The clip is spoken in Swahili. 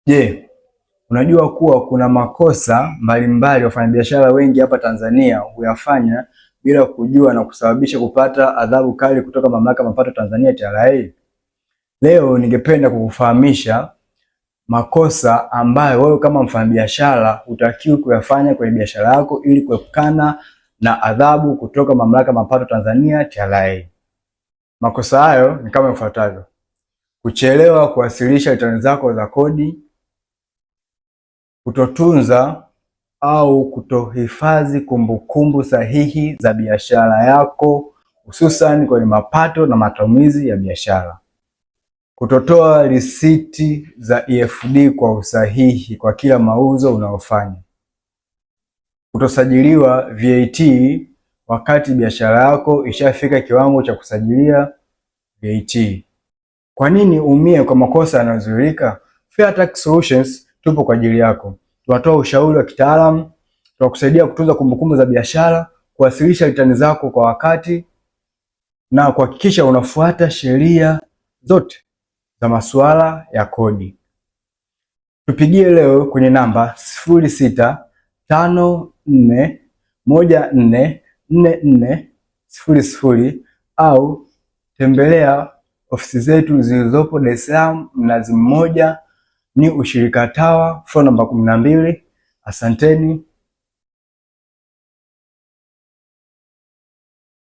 Je, unajua kuwa kuna makosa mbalimbali wafanyabiashara wengi hapa Tanzania huyafanya bila kujua na kusababisha kupata adhabu kali kutoka Mamlaka ya Mapato Tanzania TRA? Leo ningependa kukufahamisha makosa ambayo wewe kama mfanyabiashara hutakiwi kuyafanya kwenye biashara yako ili kuepukana na adhabu kutoka Mamlaka ya Mapato Tanzania TRA. Makosa hayo ni kama ifuatavyo: kuchelewa kuwasilisha return zako za kodi, kutotunza au kutohifadhi kumbukumbu sahihi za biashara yako hususan kwenye mapato na matumizi ya biashara, kutotoa risiti za EFD kwa usahihi kwa kila mauzo unayofanya, kutosajiliwa VAT wakati biashara yako ishafika kiwango cha kusajilia VAT. Kwa nini umie kwa makosa yanayozuilika? Fair Tax Solutions tupo kwa ajili yako. Tunatoa ushauri wa kitaalamu, tunakusaidia kutunza kumbukumbu za biashara, kuwasilisha ritani zako kwa wakati na kuhakikisha unafuata sheria zote za masuala ya kodi. Tupigie leo kwenye namba 0654144400 au tembelea ofisi zetu zilizopo Dar es Salaam Mnazi Mmoja ni Ushirika Tower floor namba 12. Asanteni.